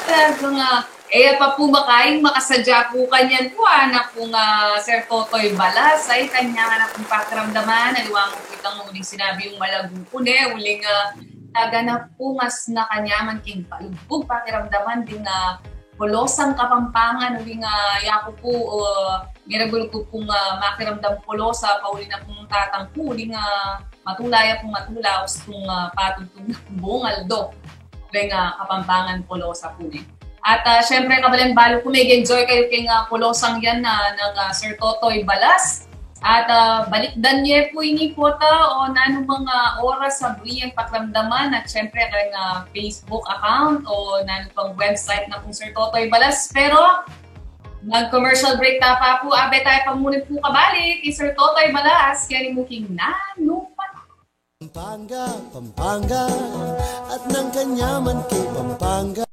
Talagang, ah, e ya pa pu makaing makasadya pu kanyan pu, anak pung, ah, Sir Totoy Balas, ay kanya nga na pung pakiramdaman, aliwa mu pu itang uling sinabi yung malagu pu ne, uling, ah, taganap pu ngas na kanyaman king palugbug pakiramdaman ding, ah, pulosang Kapampangan, uling, ah, yaku pu, ah, miragul ku pung, ah, makiramdam pulosa, pauli na pung tatang ku, uling, ah, matula ya pung matula, ustung, ah, patugtug na pung aldo. Uling, ah, Kapampangan pulosa pu ne. At, ah, syempre, kabalen, balu ku meg-enjoy kayu keng, ah, pulosang yan na, nang, ah, Sir Totoy Balas. At, ah, balikdan ye pu ini pota o nanu mang oras a buri yang pakiramdaman at syempre keng, ah, Facebook account o nanu pang website na pung Sir Totoy Balas. Pero, Mag-commercial break ta pa pu, abe tayu pa mu rin pu kabalik i Sir Totoy Balas keni mu king Nanu Pata. Pampanga, Pampanga, at nang kanyaman king Pampanga.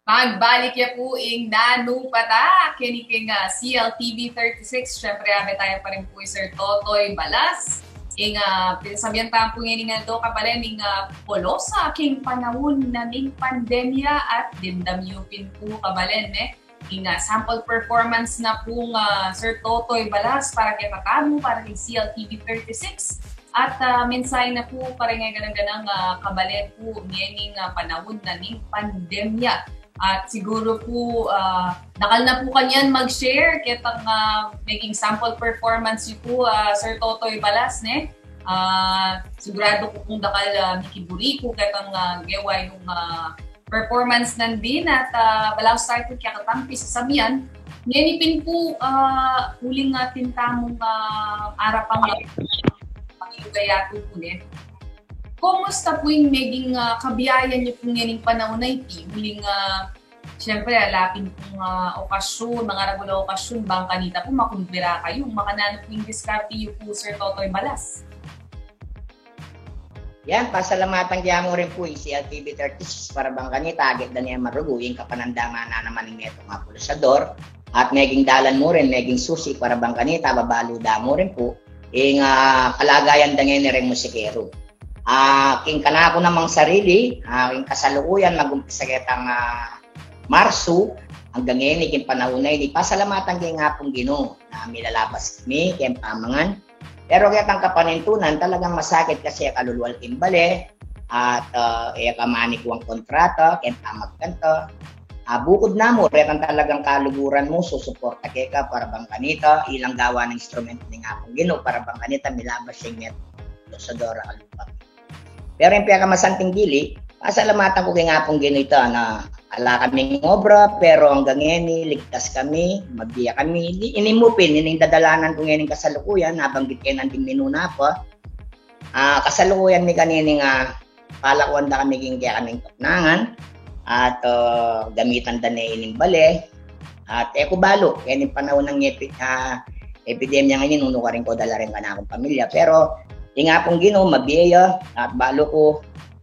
Magbalik ya pu ing Nanu Pata keni king, ah, C L T V thirty-six. Siyempre, abe tayu pa rin pu i Sir Totoy Balas. Ing, ah, pinasabian ta pu ngeni ngan do kabalen ing, ah, Polosa king panaun na ning pandemya at dimdam yu pin pu kabalen, e. Ing, ah, sample performance na pu, ah, Sir Totoy Balas para kekatamu, para king C L T V thirty-six. At ah, mensahe na pu kareng e ganang-ganang ah, kabalen pu ngening ah, panahun na ning pandemya. At siguro pu, ah, dakal na pu kanyan mag-share ketang ah, meging sample performance yu pu, ah, Sir Totoy Balas, ne? Ah, siguradu ku pung dakal ah, mikiburi pu ketang ah, gewa yung ah, performance nandin at ah, balaw sa itu kaya katampi sa samian. Ngeni pin pu, ah, uling ah, atin tamung ah, arapang pangilugaya tu pu, ne? Kumusta pu ing meging ah, kabiayan yu pu ngening panahun a iti? Uling ah, siyempre, ala pin pung ah, okasyon, mangaragul a okasyon, bang kanita pu makumbira kayu, makananu pu ing diskarte yu pu, Sir Totoy Balas? Yan, pasalamatan ke mu rin pu ing C L T V thirty-six para bang kanita, agit da ne marugu ing kapanandaman na naman ning metung a pulusador. At meging dalan mu rin, meging susi para bang kanita, babalu da mu rin pu ing ah, kalagayan da ngeni reng musikeru. Ah, king kanaku namang sarili, ah, king kasalukuyan, magumpisa ketang ah, Marsu, anggang ngeni king panahun a ini, pasalamatan ke ing Apung Ginu na milalabas kami keng pamangan. Pero ketang kapanintunan, talagang masakit kasi e ka lulual king bale, at ah, e ka manikuang kontrata keng pamagkanta. Ah, bukud na mu, retang talagang kaluguran mu, susuporta keka para bang kanita, ilang gawa na instrumento ning Apung Ginu para bang kanita milabas ya ing metung a pulusador a kalupa. Pero ing pekamasanting dili, pasalamatan ku keng Apung Ginu ita na ala kaming obra, pero anggang ngeni ligtas kami, mabie kami. Ini, ini mu pin, ining dadalanan ku ngening kasalukuyan, nabanggit ke nanding minuna pa. Ah, kasalukuyan mi kanini nga palakuan da kami king kekaming tuknangan at ah, gamitan da ne ining bale. At e ku balu, keni panahun ning epi-, ah, epidemya ngeni, nung nukarin ku dala rin kanakung pamilya. Pero ing Apung Ginu, mabie ya, at balu ku,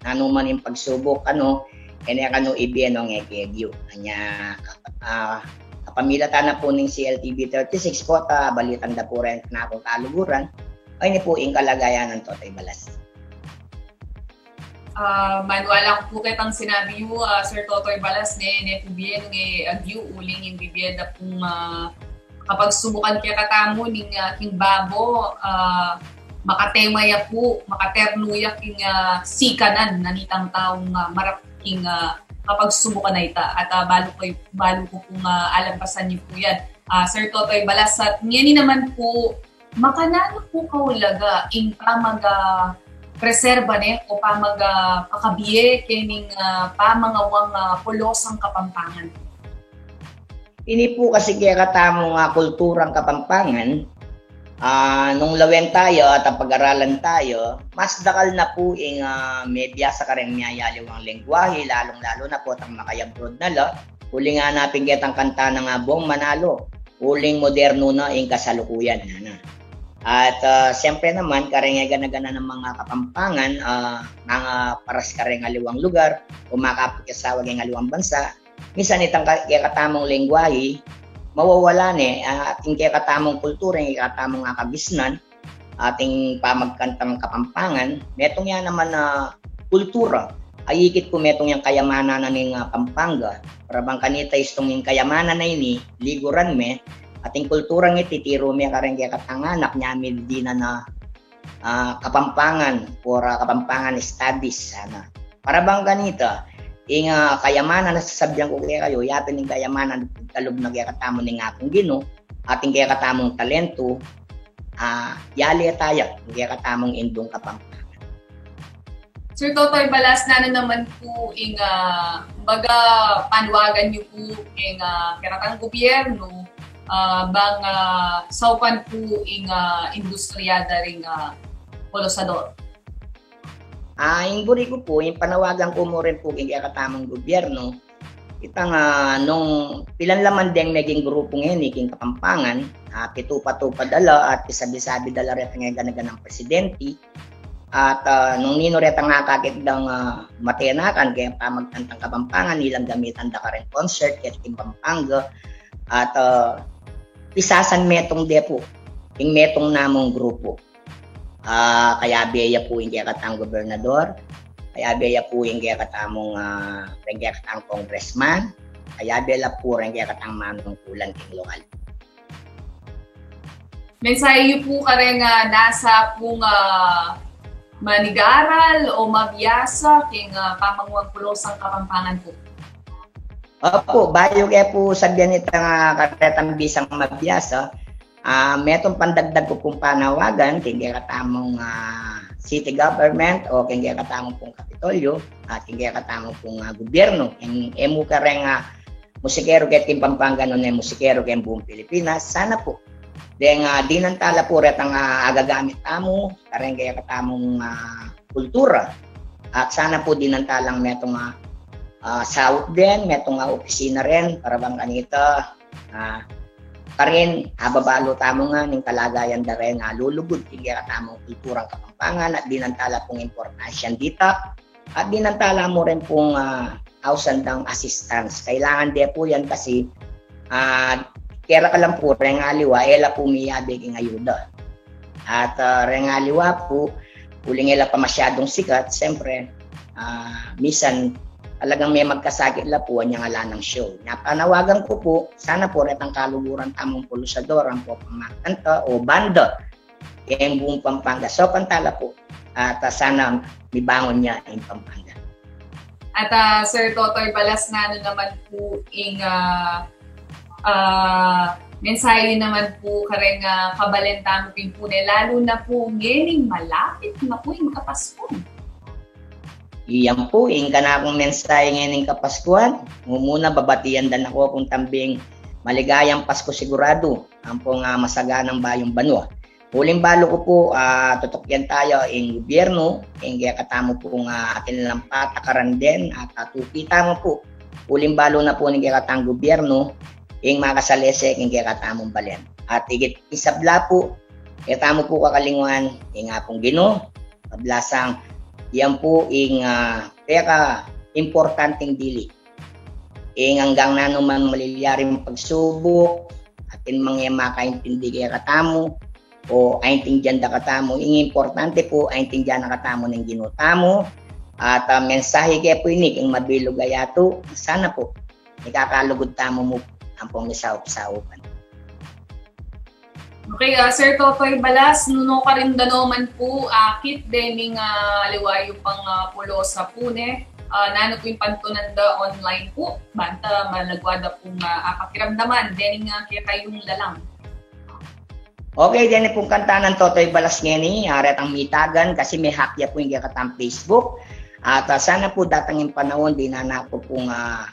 nanu man ing pagsubuk, anu, e ne kanu ibie nung e kegyu. Anya, ah, kapamilatan na pu ning C L T V thirty-six pu, at ah, balitan da pu rin kanakung kaluguran. Ay, ini pu ing kalagayan nang Totoy Balas. Ah, maniwala ku pu ketang sinabi yu, ah, Sir Totoy Balas, ne, ne pu bie nung e agyu, uling ing bibie da pung ah, kapagsubukan kekatamu ning ah, king babo, ah, makatema ya pu, makaternu ya king ah, sikanan na nitang taung ah, marap king ah, kapagsubukan a ita. At ah, balu ku, balu ku pung ah, alampasan yu pu yan. Ah, Sir Totoy Balas, at ngeni naman pu, makananu pu kaulaga ing pamaga-preserba ne o pamaga-pakabie kening ah, pamangawang ah, pulosang Kapampangan? Ini pu kasi kekatamung ah, kulturang Kapampangan, ah, nung lawen tayu at ah, pag-aralan tayu, mas dakal na pu ing ah, mebiasa kareng miyayaliwang lengguahe, lalung-lalu na pu tang makayabroad na la, uling hanapin ketang kanta nang ah, buang Manalo, uling modernu na ing kasalukuyan, ngana. At ah, siyempre naman, kareng e gana-gana nang mga Kapampangan, ah, mga paras kareng aliwang lugar, o makapagkasawa keng aliwang bansa, minsan itang ka-, kekatamung lengguahe, mawawala ne, ah, at ing kekatamung kultura, ing kekatamung ah, kagisnan, ating pamagkantang Kapampangan, metung ya naman na kultura. Ay ikit ku metung yang kayamanan na ning ah, Pampanga. Para bang kanita istung ing kayamanan a ini, liguran me, ating kulturang iti, tiru me kareng kekatang anak, nyamil dinan a ah, Kapampangan, or ah, Kapampangan studies, sana. Para bang kanita, ing ah, kayamanan a sasabyan ku kekayu, yapin ing kayamanan, talub na kekatamu ning Apung Ginu, ating kekatamung talentu, ah, yali taya, ing kekatamung indung Kapampangan. Sir Totoy Balas, nanu naman pu ing ah, baga panawagan yu pu ing ah, keratang gobyernu, ah, bang ah, saupan pu ing ah, industriya da ring ah, pulusador? Ah, ing buri ku pu, ing panawagan ku mu rin pu king kekatamung gobyernu, itang ah, nung pilan la man deng meging grupu ngeni king Kapampangan, ah, pitupa-tupa da la at pisabi-sabi da la retang e gana-ganang presidenti, at ah, nung ninu retang akakit dang ah, matenakan keng pamagkantang Kapampangan, ilang gamitan da kareng concert keti king Pampanga, at ah, pisasan metung de pu ing metung namung grupu. Ah, kayabe ya pu ing kekatang gobernador, kayabe ya pu ing kekatamung ah, ing kekatang congressman, kayabe la pu ing kekatang manungkulan king lokal. Mensahe yu pu kareng, ah, nasa pung, ah, manigaral o mabiasa keng, ah, pamanguang pulosang Kapampangan pu. Opu, bayu ke pu sabian itang, ah, karetang bisang mabiasa, ah, metung pandagdag ku pung panawagan keng kekatamung, ah, city government o keng kekatamung pung Kapitolyo at keng kekatamung pung, ah, gubyernu. Keng e mu kareng, ah, musikero keng Pampanga nune musikero keng buung Pilipinas, sana pu deng, ah, dinan tala pu retang, ah, agagamit tamu kareng kekatamung, ah, kultura. At sana pu dinan talang metung, ah, ah, saup den, metung, ah, opisina ren para bang kanita, ah, karin ababalu tamu nga ning kalagayan da ren, ah, lulugud keng kekatamung kulturang Kapampangan at dinan tala pung importansyan dita. At dinan tala mu rin pung, ah, ausan dang assistance. Kailangan de pu yan kasi, ah, kera ka lang pu reng aliwa, e la pu miyabe king ayuda. At, ah, reng aliwa pu, uling e la pa masyadung sikat, siyempre, ah, misan talagang me magkasakit la pu, anyang ala nang show. Nya panawagan ku pu, sana pu retang kaluguran tamung polosador, ampo pang magkanta o banda keng buung Pampanga. Saupan tala pu. At, ah, sana mibangun ya ing Pampanga. At, ah, Sir Totoy Balas, nanu naman pu ing, ah, ah, mensahe yu naman pu kareng, ah, kabalen tamu pin pu ne, lalu na pu ngening malapit na pu ing Kapaskuan. Iyan pu ing kanakung mensahe ngening Kapaskuan. Mumuna, babatian da na ku kung tambing maligayang Pasko siguradu, ampong, ah, masaganang bayung banua. Uling balu ku pu, ah, tutukian taya ing gubyernu, ing kekatamu pung, ah, atin lang patakaran den, at, ah, tuki tamu pu. Uling balu na pu ning kekatang gubyernu, ing makasalese king kekatamung balen. At igit ing sabla pu, ketamu pu kakalinguan, ing Apung Ginu, kablasang, iyan pu ing, ah, peka importanting dili. Ing anggang nanu man malilyaring pagsubuk, atin mang e makaintindi kekatamu, o aintindian da katamu, ing importante pu, aintindian na katamu ning Ginu tamu, at, ah, mensahe ke pu ini, ing mabilug a yatu, sana pu, ikakalugud tamu mu, ampong misaup-saupan. Okay, ah, Sir Totoy Balas, nung karin da naman pu, ah, akit dening, ah, aliwa yu pang, ah, polosa pu ne, ah, nanu pu ing pantunan da online pu, banta malagwa da pung, ah, apakiramdaman dening, ah, kekayung lalang. Okay, deni pung kanta nang Totoy Balas ngeni, ah, retang mitagan, kasi me-hack ya pu ing kekatang Facebook. At, ah, sana pu datang ing panaun, dinan na ku pung, ah,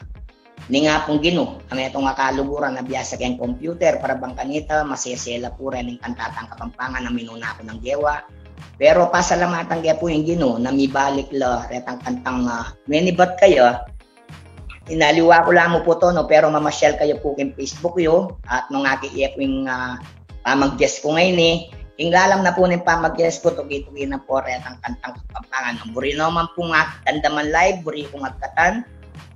ning Apung Ginu, a metung a kaluguran a biasa keng computer, para bang kanita, masese la pu ren ing kantang Kapampangan a minuna ku nang gewa. Pero pasalamatan ke pu ing Ginu, na mibalik la retang kantang, ah, menibat kaya, inaliwa ku la mu pu to, no, pero mamasyal kayu pu king Facebook yu, at nung akit ye pu ing, ah, pamag-guest ku ngeni, ing lalam na pu ning pamag-guest ku, tuki-tuki na pu retang kantang Kapampangan. Buri no man pung dandaman live, buri kung agkatan.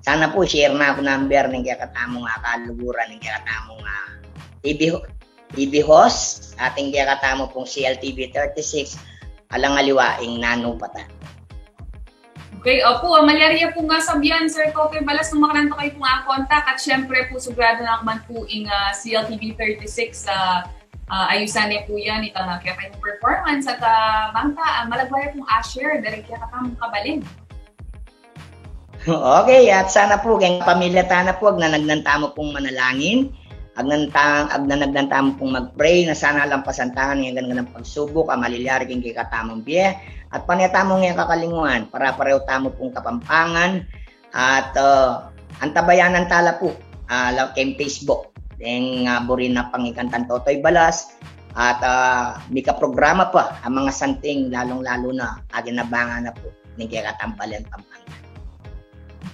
Sana pu, share na ku number ning kekatamung, ah, kaluguran, ning kekatamung, ah, T V ho-, T V host, atin kekatamu pung C L T V thirty-six, alang aliwa ing nanu pa ta. Okay, opu, ah, malyari ya pung, ah, sabian, Sir Totoy Balas, nung makananu kayu pung, ah, contact, at syempre pu, siguradu na ku man pu ing, ah, C L T V thirty-six, ah, ah, ayusan ne pu yan, itang, ah, kekayung performance, at, ah, banta, ah, malagwa ya pung, ah, share, dari kekatamung kabalen. Okay, at sana pu, keng pamilya tana pu, agnanagnan tamu pung manalangin, agnan ta-, agnanagnan tamu pung mag-pray, na sana lampasan tana ing ganang pagsubuk a malilyari king kekatamung bie, at pane tamu ngan kakalinguan, pare-parehu tamu pung Kapampangan, at, ah, antabayanan tala pu, ah, la-, keng Facebook, deng, ah, buri na pang ing kantang Totoy Balas, at, ah, mika programa pa, a mangasanting, lalung-lalu na, aginabangan na pu ning kekatang balen Pampanga.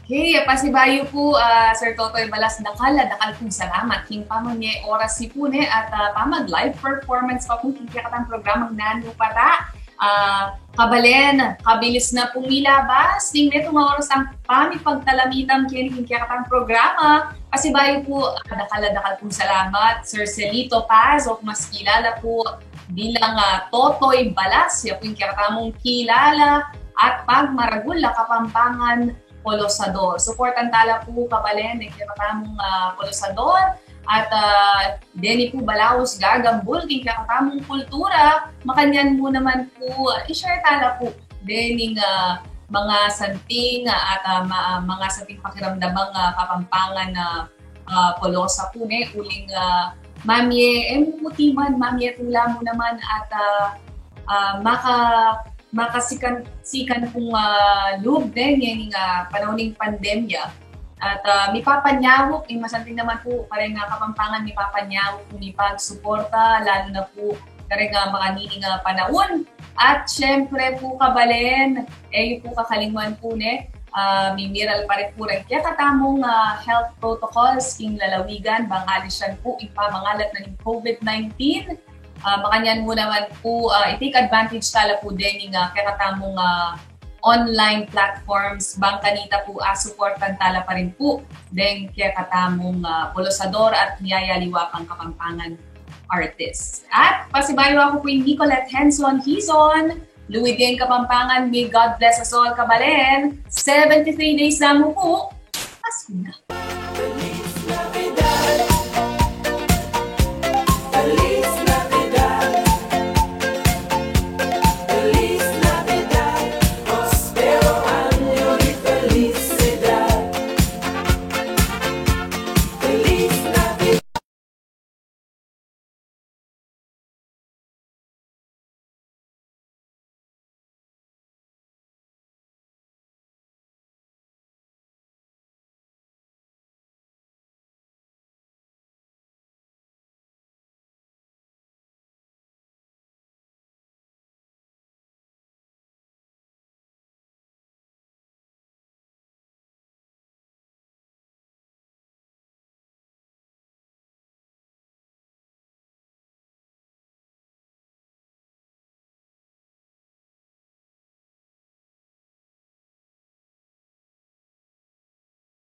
Okay, pasibayu pu, ah, Sir Totoy Balas, dakal a dakal pung salamat king pamanye-oras yu pu ne at, ah, pamag-live performance pa pu king kekatang programang Nanu Pa Ta. Ah, kabalen, kabilis na pung milabas ning metung a oras a pamipagtalamitan keni king kekatang programa. Pasibayu pu, ah, dakal a dakal pung salamat, Sir Celito Paz, o mas kilala pu bilang, ah, Totoy Balas, ya pu ing kekatamung kilala at pagmaragul a Kapampangan polosador. Suportan tala pu, kabalen, ing kekatamung, ah, polosador, At ah, deni pu balaus gagambul king kekatamung kultura, makanyan mu naman pu, ah, i-share tala pu dening ah, mga santing ah, at ah, ma- ah, mga santing pakiramdamang ah, Kapampangan na ah, polosa pu ne, uling ah, mamie, e mu pu timan, mamie tula mu naman at ah, ah, maka makasikan sikan pung ah, lub ne ngening ah, panaun ning pandemya. At ah, mipapanyawuk, ing masanting naman pu kareng ah, Kapampangan, mipapanyawuk ing pagsuporta, lalu na pu kareng ah, makanini a panaun. At syempre pu, kabalen, e yu pu kakalingwan pu ne, ah, mimiral pa rin pu reng kekatamung ah, health protocols king lalawigan, bang alisan pu ing pamangalat na ning COVID nineteen. Ah, makanyan mu naman pu, ah, i-take advantage tala pu dening ah, kekatamung ah, online platforms, bang kanita pu asuportan tala pa rin pu deng kekatamung ah, polosador at miyayaliwa pang Kapampangan artists. At pasibayu aku pu ing Nicolette Henson Hizon, Luwid ing Kapampangan, may God bless us all, kabalen. Seventy-three days na mu pu, Pasko na.